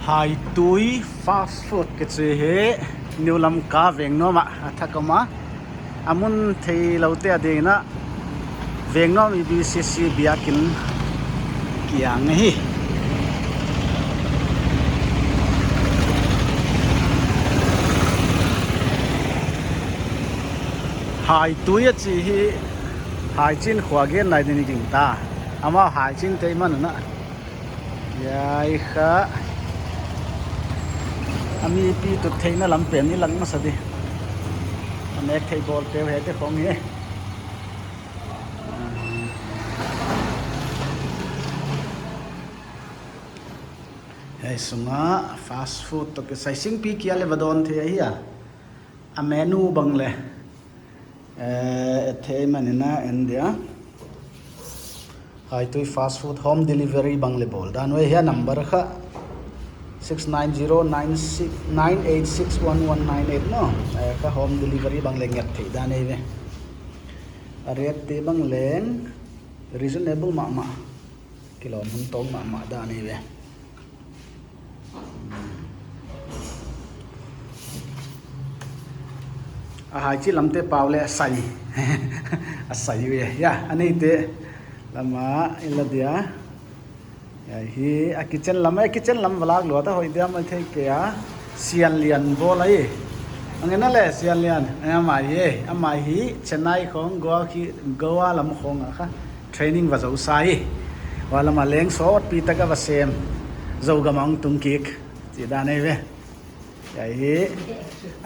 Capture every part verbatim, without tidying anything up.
Haitui fast food kichi hi New Lamka Vengnuam ah a thak om a. A mun theiloute ading in Vengnuam E B C C biakin kiang hi. Haitui a chi hi, Haichin khua gen lai ding i gingta. Amau Haichin te i man un a. Hiai kha a mipi tut theihna lam pen i lang masa di. A nek thei bawl te uh hiaite khong hi. Hiai sunga fast food toh kisai singpi kia leh va dawn thei ahi a. A menu bang leh, eh, et thei man in a en dia. Haitui fast food home delivery bang leh bawl dan uh ahi a, number kha six nine zero nine six, nine eight six one one nine eight no. Eh, kha home delivery bang leh nget thei dan ahi ve. A rate te bang leng reasonable mahmah. Kilawm hun tawng mahmah dan ahi ve. A Haichi lamte pau leh a sai. A sai ve. Ya, a neite lam ah i la dia. Ya, hi a kitchen lam, a kitchen lam va lak lua ta hoih diam a thei kei a. Sian Lian bawl ahi. Ang en a leh Sian Lian. Amah hi, amah hi Chennai khong, Goa khi, Goa lam khong a kha training va zou sa hi. Huai lam a leng sawtpi tak a va sem. Zogam ah tung kik. Chi dan ahi ve. Hiai hi,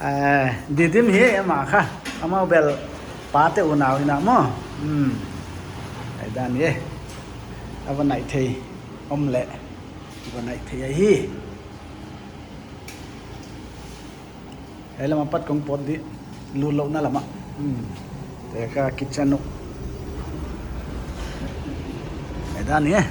eh, Didim hi amah kha. Amau bel pate unau hi na maw. Hmm. Hiai dan hi. A va nai thei om leh. A va nai thei ahi. Hiai lam apat kong pawt di. Lutlouhna lam ah. Hmm. Te kha kitchen uh. Hiai dan hi.